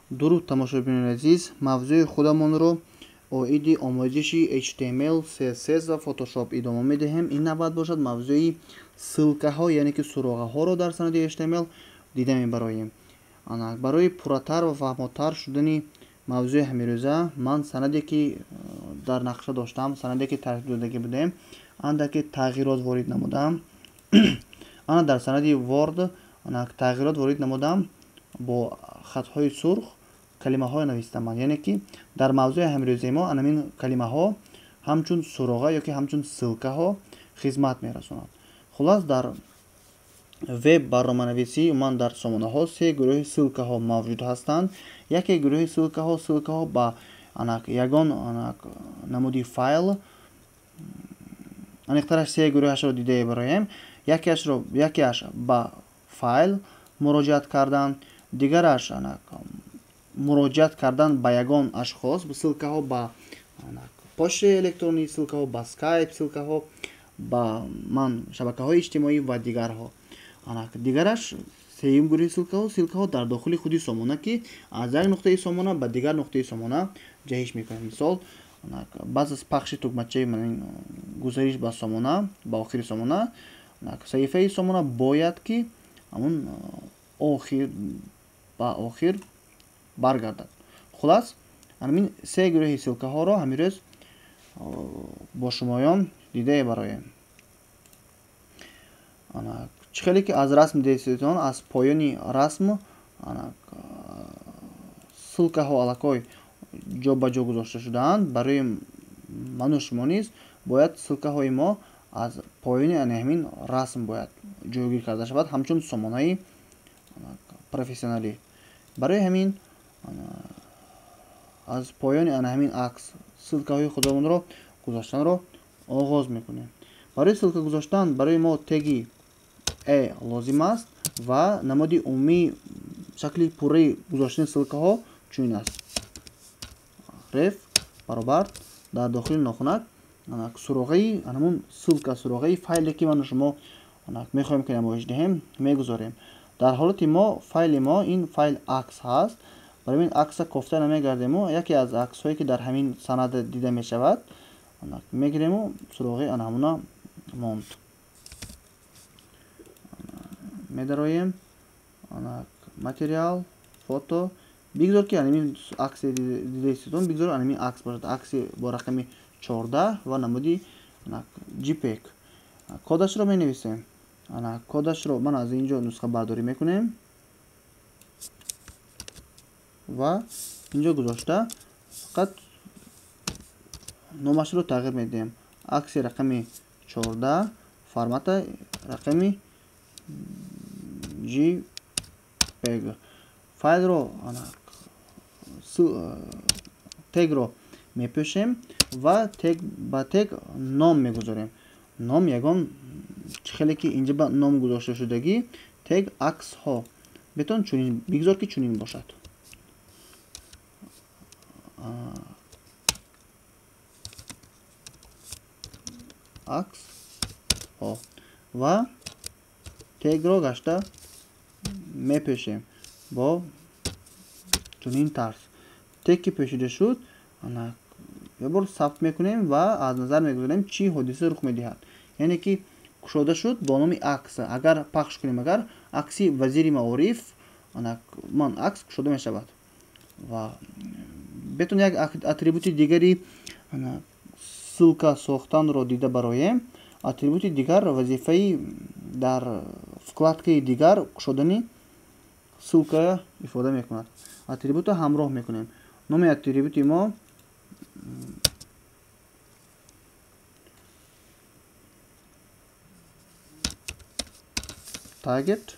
Дуруд, тамошобинони азиз, мавзӯи худамонро оиди омӯзиши HTML, CSS ва Photoshop идома медиҳем. Ин навбат бошад мавзӯи ссылкаҳо, яъне ки суроғаҳоро дар санади HTML дида мебароем. Барои пурратар ва фаҳмотар шудани мавзӯи ҳамирӯза ман санаде ки дар нақша доштам, санаде ки тартиб додагӣ будем, андаке тағйирот ворид намудам. Ана дар санади Word тағйирот ворид намудам, бо хатҳои сурх калимаҳое навистам, яъне ки дар мавзӯи ҳамирӯзаи мо анамин калимаҳо ҳамчун суроға ёки ҳамчун ссылкаҳо хизмат мерасонанд. Хуллас, дар веб барноманависӣ умуман дар сомонаҳо се гурӯҳи ссылкаҳо мавҷуд ҳастанд. Яке гурӯҳи ссылкаҳо, ссылкаҳо ба ягон намуди файл, аниқтараш се гурӯҳашро дида мебароем. Якеаш ба файл муроҷиат кардан, дигараш муроҷиат кардан ба ягон ашхос, ссылкаҳо ба почтаи электронӣ, ссылкаҳо ба скайп, ссылкаҳо ба ман шабакаҳои иҷтимоӣ ва дигарҳо. Дигараш сеюм гурӯҳи ссылкаҳо, ссылкаҳо дар дохили худи сомона, ки аз як нуқтаи сомона ба дигар нуқтаи сомона ҷаҳиш мекунад. Мисол, баъз аз пахши тугмачаи гузариш ба сомона, ба охири сомона, саҳифаи сомона бояд ки ҳамун охир ба охир баргардад. Хулас, ҳамин се гурӯҳи ссылкаҳоро ҳамин рӯз бо шумоён дида мебароем. Чӣ хеле ки аз расм дидед, аз поёни расм ссылкаҳо аллакай ҷо ба ҷо гузошта шудаанд. Барои ману шумо низ бояд ссылкаҳои мо аз поёни ҳамин расм бояд ҷойгир карда шавад, ҳамчун сомонаи профессионалӣ. Барои ҳамин аз поёни ҳамин акс ссылкаҳои худамонро гузоштанро оғоз мекунем. Барои ссылка гузоштан барои мо теги e лозим аст ва намуди умумии шакли пурраи гузоштани ссылкаҳо чунин аст: ref баробар дар дохили нохунак суроғаи ҳамун ссылка, суроғаи файле ки ману шумо мехоҳем ки намоиш диҳем, мегузорем. Дар ҳолати мо файли мо ин файл акс ҳаст. Барои ин акса кофта намегардему, яке аз аксҳое ки дар ҳамин санад дида мешавад мегирему суроғаи ана ҳамуна монд. Медароем материал, фото, бигзор ки ҳамин акси дидаистон, бигзор ҳамин акс бошад, акси бо рақами 14 ва намуди JPEG. Кодашро менависем. Кодашро ман аз ин ҷо нусхабардорӣ мекунем ва инҷо гузошта фақат номашро тағйир медиҳем. Акси рақами 14, формата рақами JPEG. Файлро тегро мепӯшем ва тег ба тег ном мегузорем. Ном ягон чӣ хеле ки инҷа ба ном гузошта шудагӣ, тег аксҳо. Бетон чунин бигзор ки чунин бошад. Аксҳо ва тегро гашта мепӯшем бо чунин тарз. Тег ки пӯшида шуд, як бор сабт мекунем ва аз назар мегузорем чӣ ҳодиса рух медиҳад. Яъне ки кушода шуд бо номи акс. Агар пахш кунем, агар акси вазири маориф, ман акс кушода мешавад. Ва бетон як атрибути дигари ссылка сохтанро дида бароем. Атрибути дигар вазифаи дар вкладкаи дигар кушодани ссылка ифода мекунад. Атрибутро ҳамроҳ мекунем. Номи атрибути мо target,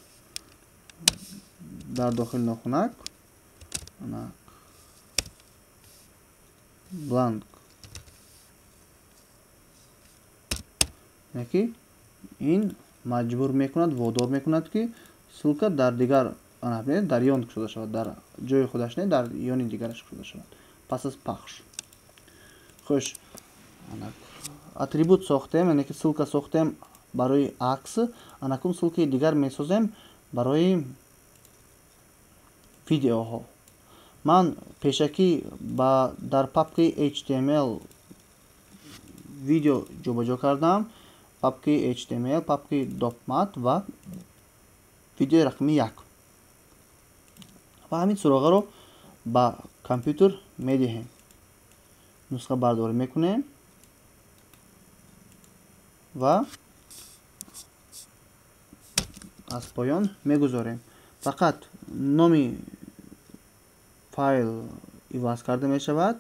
дар дохили нохунак blank, яъне ки ин маҷбур мекунад, водор мекунад ки ссылка дар дигар дар ён кушода шавад, дар ҷои худаш не, дар ёни дигараш кушода шавад пас аз пахш. Хуш, атрибут сохтем, яъне ки ссылка сохтем барои акс. Анакун ссылкаи дигар месозем барои видеоҳо. Ман пешакӣ дар папкаи HTML видео ҷобаҷо кардам. Папкаи HTML, папкаи допмат ва видеои рақами 1. Ва ҳамин суроғаро ба компютер медиҳем. Нусхабардорӣ мекунем ва аз поён мегузорем. Фақат номи файл иваз карда мешавад,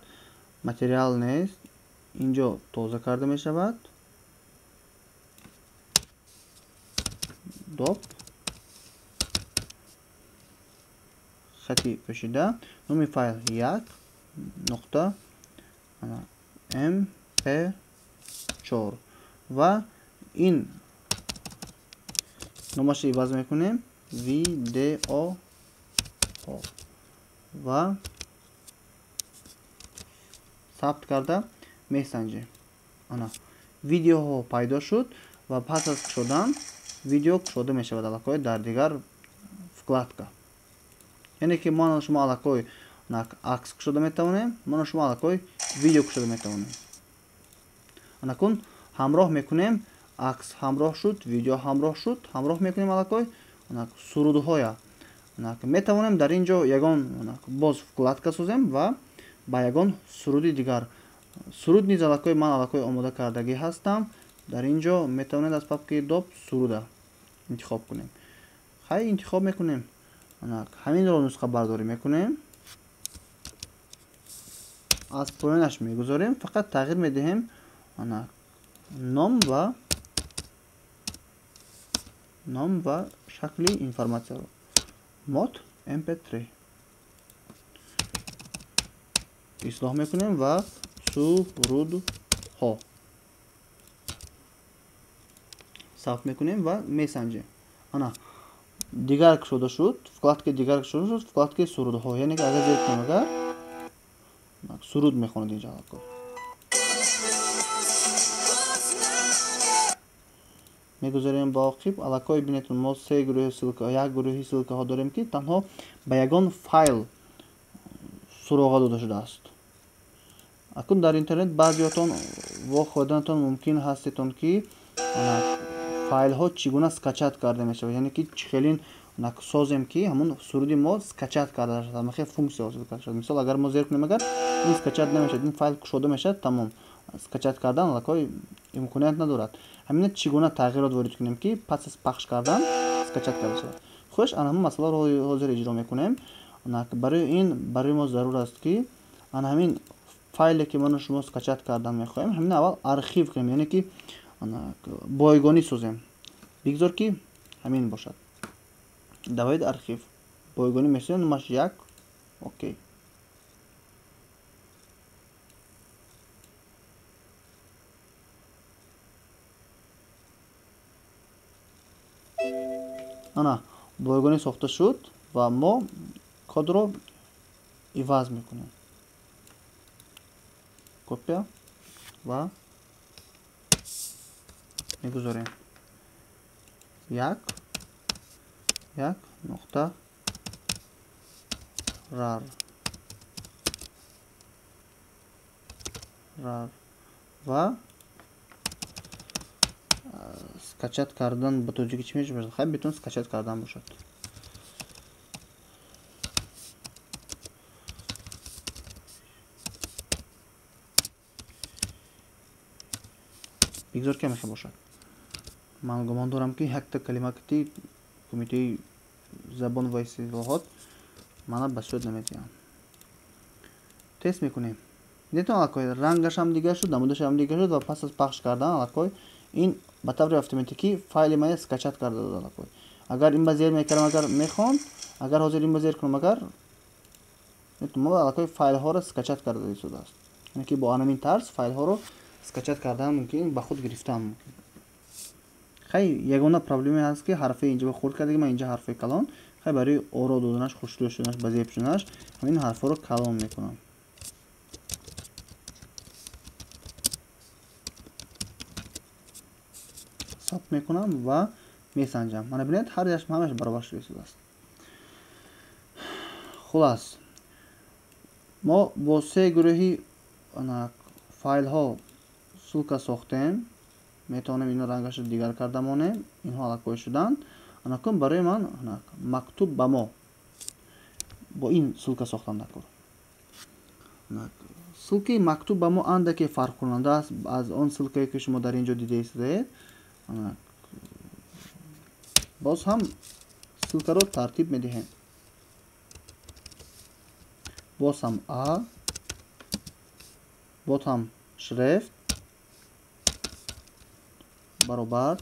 материал нест, инҷо тоза карда мешавад. Доп хати пӯшида, номи файл 1 нуқта mp4 ва ин номашро иваз мекунем VDO ва сабт карда месанҷем. Ана видеоҳо пайдо шуд ва пас аз кушодан видео кушода мешавад аллакай дар дигар вкладка. Яъне ки мо шумо аллакай акс кушода метавонем, мо шумо аллакай видео кушода метавонем. Анакун ҳамроҳ мекунем, акс ҳамроҳ шуд, видео ҳамроҳ шуд, ҳамроҳ мекунем аллакай сурудҳоя. Метавонем дар ин ҷо ягон боз вкладка созем ва ба ягон суруди дигар. Суруд низ аллакай ман аллакай омода кардагӣ ҳастам. Дар ин ҷо метавонед аз папкаи доп суруда интихоб кунем. Хай интихоб мекунем. Ҳаминро нусхабардорӣ мекунем. Аз поёнаш мегузорем, фақат тағйир медиҳем ном ва шакли информатсияро. Мод mp3 ислоҳ мекунем ва сурудҳо сабт мекунем ва месанҷем. Ана дигар кушода шуд, вкладкаи дигар кушода шуд, вкладкаи сурудҳо. Яъне ки агар зер кунем, агар суруд мехонад инҷа аллакай. Мегузорем ба оқиб. Аллакай бинед, мо се гурӯҳи ссылка, як гурӯҳи ссылкаҳо дорем, ки танҳо ба ягон файл суроға дода шудааст. Акун дар интернет баъзеҳотон вохӯрданатон мумкин ҳастетон, ки файлҳо чӣ гуна скачат карда мешавад, яъне ки чӣ хелин созем, ки ҳамун суруди мо скачат карда шавад, ҳамахел функсия ҳосил карда шавад. Мисол, агар мо зер кунем, агар ин скачат намешавад, ин файл кушода мешавад, тамом. Скачат кардан аллакай имконият надорад. Ҳамина чӣ гуна тағйирот ворид кунем, ки пас аз пахш кардан скачат карда шавад. Хуш, ана ҳамин масъаларо ҳозир иҷро мекунем. Барои ин барои мо зарур аст, ки ана ҳамин файле, ки мо шумо скачат кардан мехоҳем, ҳамин аввал архив кунем, яъне ки бойгонӣ созем. Бигзор, ки ҳамин бошад. Давоид архив. Бойгонӣ месозем, номаш 1. Окей. Ана бойгонӣ сохта шуд ва мо кодро иваз мекунем. Копия ва мегузорем. 1 1 нуқта rar rar ва скачат кардан ба тоҷикӣ чӣ мешавад? Хай, битон скачат кардан бошад. Бигзор ки ҳамеша бошад. Ман гумон дорам, ки якта калима ки кумитаи забон ва истилоҳот мана ба суд намедиҳам. Тест мекунем. Дидетон, аллакай рангаш ҳам дигар шуд, намудаш ҳам дигар шуд ва пас аз пахш кардан аллакай ин ба таври автоматикӣ файли мая скачат карда дод аллакай. Агар ин ба зер мекардам, агар мехонд, агар ҳозир ин ба зер кунам, агар мо аллакай файлҳоро скачат карда истодааст. Яъне ки бо ҳамин тарз файлҳоро скачат кардан мумкин, ба худ гирифтан мумкин. Хай, ягона проблеме ҳаст, ки ҳарфи инҷа хурд кардаги, ман инҷа ҳарфи калон. Хай, барои оро доданаш, хушрӯ шуданаш, ба зеб шуданаш ҳамин ҳарфҳоро калон мекунам. Сабт мекунам ва месанҷам. Мана бинед, ҳар яш ҳамаш баробар шуда истодааст. Хулас, Мо бо се гурӯҳи файлҳо ссылка сохтем. Метавонем ино рангашро дигар карда монем. Инҳо аллакай шуданд. Анакун барои ман мактуб ба мо бо ин ссылка сохтам даркор. Ссылкаи мактуб ба мо андаке фарқкунанда аст аз он ссылкае, ки шумо дар ин ҷо дида истодаед. Боз ҳам ссылкаро тартиб медиҳем. Боз ҳам а, боз ҳам шрифт баробар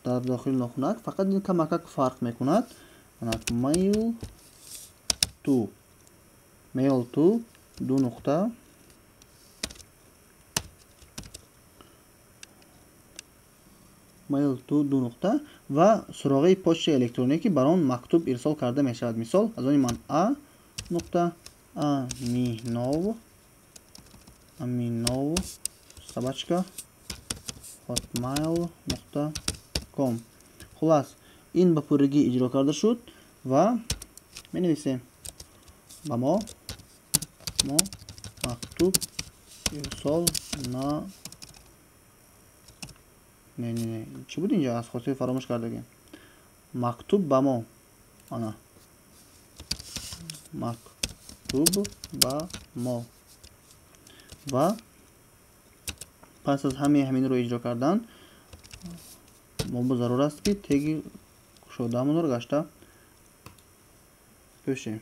дар дохили нохунак, фақат ин камакак фарқ мекунад. Mail to, mail to ду нуқта mail to ду нуқта ва суроғаи почтаи электроние, ки бар он мактуб ирсол карда мешавад. Мисол, аз они ман а нуқта аминов аминов собачка hotmail нуқта com. Хулас, ин ба пуррагӣ иҷро карда шуд ва менависем ба мо мактуб ирсол на не не не чӣ буд инҷо, аз хотир фаромӯш кардагем. Мактуб ба мо, ана мактуб ба мо. Ва пас аз ҳамаи ҳаминро иҷро кардан мо зарур аст, ки теги кушодаамонро гашта пӯшем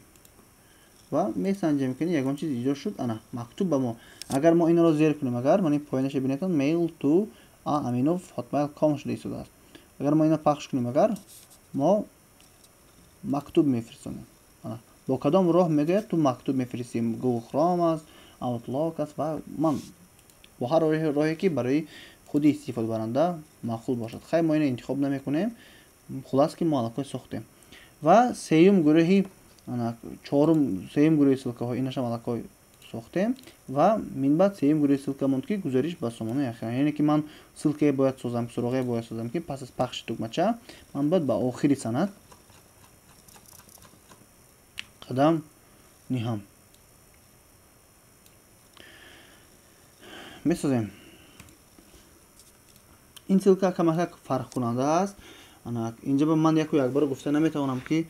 ва месанҷем, ки ягон чиз иҷро шуд. Ана мактуб ба мо. Агар мо инро зер кунем, агар ман ин поёнаша бинетон, mail to a aminov hotmail com шуда истодааст. Агар мо инро пахш кунем, агар мо мактуб мефиристонем. Ана бо кадом роҳ мегӯяд ту мактуб мефиристем? Google Chrome аст, Outlook аст ва ман бо ҳар роҳе, ки барои худи истифодабаранда маъқул бошад. Хай, мо инро интихоб намекунем. Хулас, ки мо аллакай сохтем. Ва сеюм гурӯҳи, чорум, сеюм гурӯҳи ссылкаҳо, инашам аллакай сохтем. Ва минбаъд сеюм гурӯҳи ссылка монд, ки гузариш ба сомонаи охира. Яъне ки ман ссылкае бояд созам, суроғае бояд созам, ки пас аз пахши тугмача ман бояд ба охири санад қадам ниҳам. Месозем. Ин ссылка камакак фарқкунанда аст. Инҷа ба ман яку якбора гуфта наметавонам, ки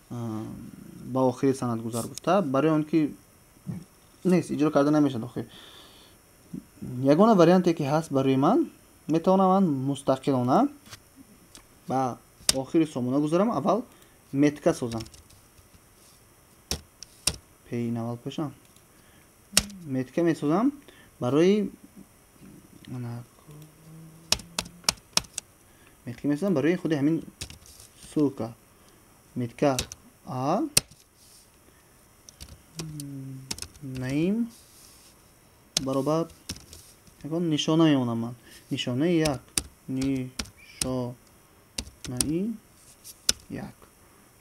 ба охири санад гузар гуфта, барои он ки нест, иҷро карда намешавад. Охир ягона варианте, ки ҳаст барои ман, метавонам ман мустақилона ба охири сомона гузарам. Аввал метка созам, пейин аввал пешам метка месозам барои метка месозам барои худи ҳамин ссылка. Метка а name баробар ягон нишона мемонам ман, нишонаи як, нишонаи як.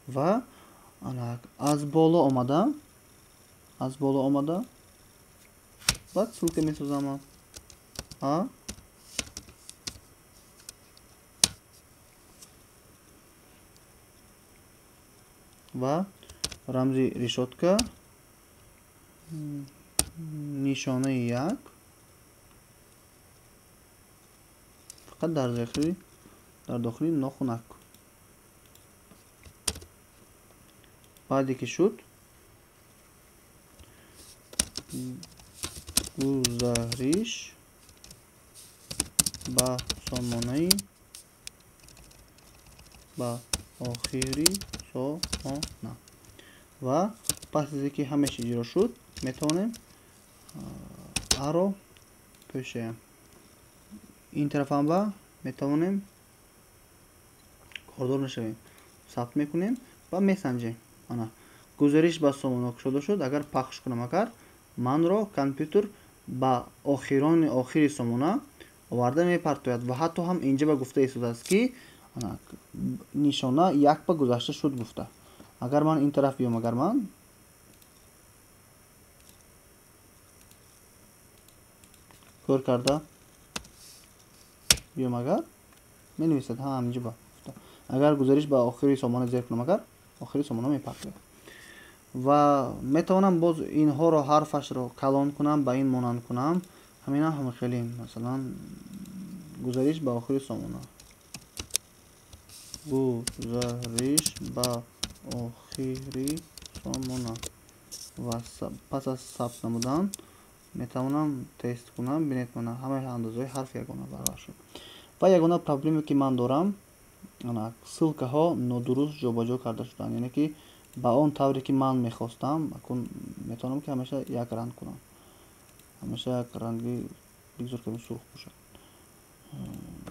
Ва аз боло омада, аз боло омада баъд ссылка месозам ман а ва рамзи решётка нишонаи як, фақат дар дохили нохунак. Баъде ки шуд, гузариш ба сомонаи, ба охири сомона. Ва пас аз ин ки ҳамааш иҷро шуд, метавонем аро пӯшем. Ин тарафам ба метавонем кордор нашавем. Сабт мекунем ва месанҷем. Ана гузариш ба сомона кушода шуд. Агар пахш кунам, агар манро компютер ба охирони охири сомона оварда мепартояд ва ҳатто ҳам инҷа ба гуфта истодааст, ки нишона як ба гузашта шуд гуфта. Агар ман ин тараф биём, агар ман кор карда биём, агар менависад ҳа инҷа ба гуфта. Агар гузариш ба охири сомона зер кунам, агар охири сомона мепартояд. Ва метавонам боз инҳоро ҳарфашро калон кунам, ба ин монанд кунам. Ҳамина ҳам хеле, масалан, гузариш ба охири сомона, гузариш ба охири сомона. Ва пас аз сабт намудан метавонам тест кунам. Бинед, мана, ҳамаи андозаҳои ҳарф ягона баробар шуд. Ва ягона проблеме, ки ман дорам, ссылкаҳо нодуруст ҷобаҷо карда шуданд, яъне ки ба он тавре, ки ман мехостам. Акун метавонам, ки ҳамеша як ранг кунам, ҳамеша як ранги, бигзор ки сурх бошад.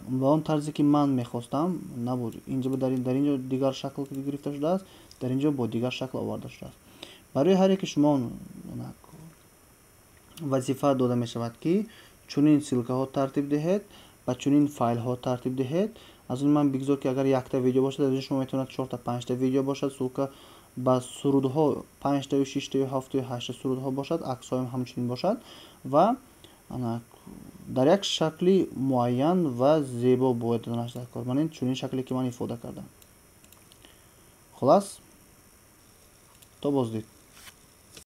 Ба он тарзе, ки ман мехостам, набуд. Инҷо дар инҷо дигар шакл гирифта шудааст, дар инҷо бо дигар шакл оварда шудааст. Барои ҳар яке шумо вазифа дода мешавад, ки чунин ссылкаҳо тартиб диҳед, ба чунин файлҳо тартиб диҳед. Аз он ман бигзор, ки агар якта видео бошад, аз ин шумо метавонад чорта, панҷта видео бошад, ссылка ба сурудҳо панҷтаю, шиштаю, ҳафтаю, ҳашта сурудҳо бошад, аксҳоям ҳамчунин бошад ва дар як шакли муайян ва зебо бояд доданаш дар кор. Ман ин чунин шакле, ки ман ифода кардам. Хулас, то боздид.